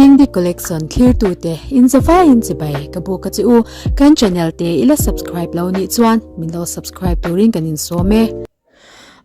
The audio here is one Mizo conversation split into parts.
Dingdi Collection thlirtute in zavaiin chibai ka buk a che u. Kan channel te i la subscribe lo nih chuan min lo subscribe turin kan insawm e.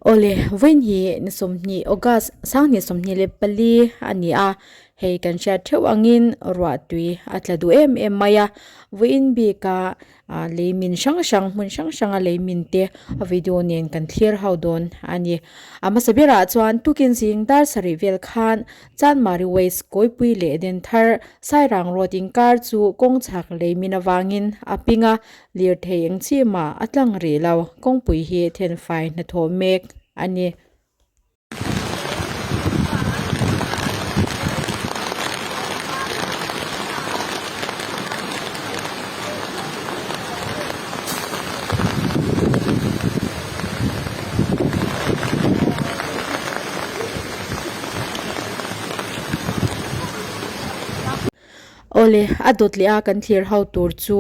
Awle, vawiin hi ni 20 August 2024 a ni a, hei kan hriat theuh angin ruah tui a tla duh em em mai a, vawiin bika ah lei min hrang hrang hmun hrang hranga lei min te a video nen kan thlir ho dawn a ni. A hmasa berah chuan tukin zing dar sarih vel khan Chanmari West Kawipui leh Denthar Sairang Road inkar chu kawng chhak lei min avangin a ping a, lirthei eng chimah a tlang rih lo, kawngpui hi thenfai hnathawh mek a ni. Awle, a dawt leh a kan thlir ho tur chu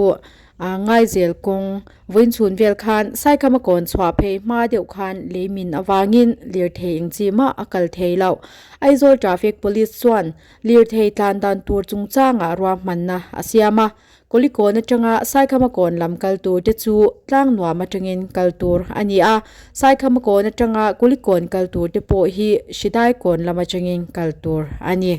ah Ngaizel kawng vawiin chhun vel khan Saikhama kawn chhuah phei hma deuh khan lei min avangin lirthei eng chi mah a kal thei loh. Aizawl Traffic Police chuan lirthei tlan dan tur chungchangah ruahmanna a siam a, Kulikawn atanga Saikhama kawn lam kal tur te chu tlang nuam atangin kal tur a ni a, Saikhama kawn atanga Kulikawn kal tur te pawh hi Hridai kawn lam atangin kal tur a ni.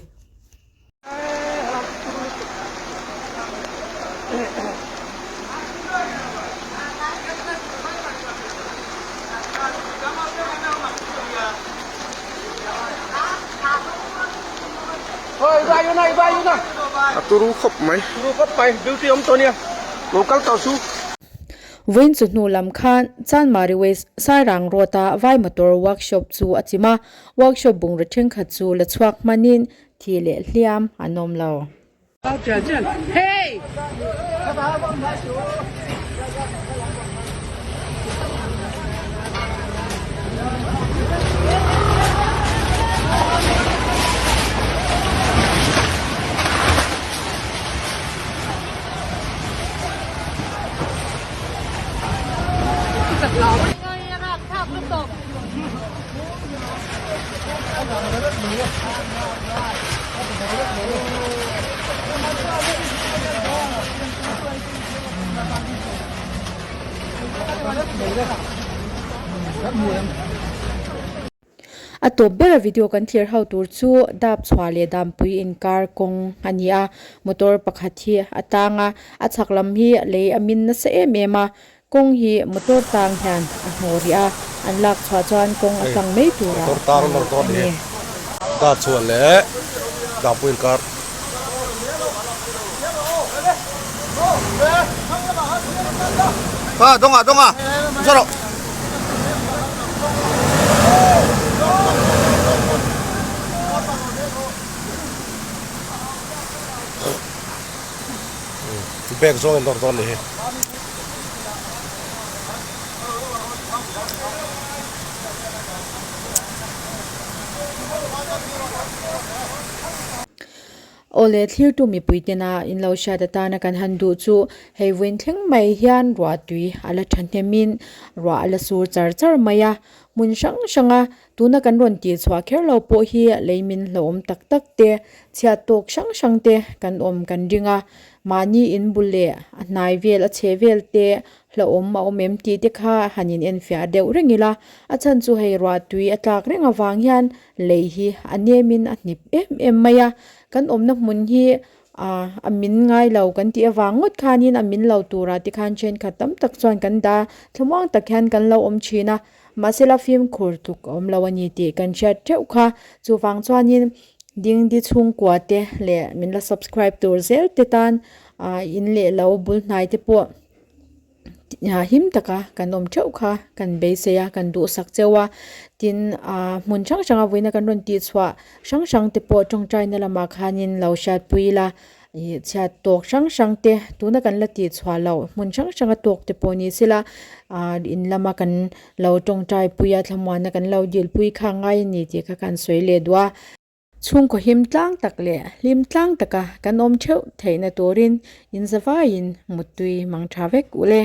A turu khawp mai. Turu khawp mai duty awm tawh nia lo kal tawh su. Vawiin chu hnu lam khan Chanmari West Sairang Road-a Vai Motor Workshop chu a chim a, workshop bungraw thenkhat chu la chhuak hmanin thi leh hliam an awm lo. A tawp bera video kan thlir ho tur chu dap chhuah leh dampui inkar kawng a ni a motor pakhat hi a tang a a chhak lam hi lei a min nasa em em a Kawng hi motor tang hian a hnawh rih a, an lak chhuah chuan kawng a tlang mai turah Motor tang nawr dawn a ni. ni. Dar chhuah leh Dangpui inkar. Kha dawngah dawngah za rawh. Bag zawng in nawr dawn ni hi. Awle thlirtu mipui tena in lo hriat atana kan han duh chu hei vawiin thleng mai hian ruah tui a la thahnemin ruah a la sur char char mai a, hmun hrang hranga Tuna kan rawn tih chhuah kher lo pawh hi lei min hlauhawm tak tak te, chhiat tawk hrang hrang te kan awm kan ring a, mahni in bul leh a hnai vel a chhe vel te hlauhawm a awm em tih te kha han in enfiah deuh reng ila, a chhan chu hei ruah tui a tlak reng avang hian lei hi a nem in a hnip em em mai a, kan awmna hmun hi ah a min ngai lo kan tih avang ngawt khanin a min lo turah te khan thenkhat tam tak chuan kan dah a, thlamuang tak hian kan lo awm thin a. Mahsela fimkhur tluk a awm lo a ni tih kan hriat theuh kha. Chuvang chuanin Dingdi chhungkua te leh min la subscribe tur zel te tan ah in leh lo bul hnai te pawh him taka kan awm theuh kha kan beisei a kan duhsak cheu a. Tin ah hmun hrang hranga vawiina kan rawn tihchhuah hrang hrang te pawh tawngtaina lamah khanin lo hriatpui ila. Ih chhiat tawk hrang hrang te tuna kan la tih chhuah loh hmun hrang hrang a tawk te pawh ni sela ah in lama kan lo tawngtai pui a thlamuanna kan lo dil pui kha ngai a ni tih kha kan sawi leh duh a. Chhungkaw him tlang tak leh hlim tlang taka kan awm theuh theihna turin in zavaiin muttui mang tha vek u le.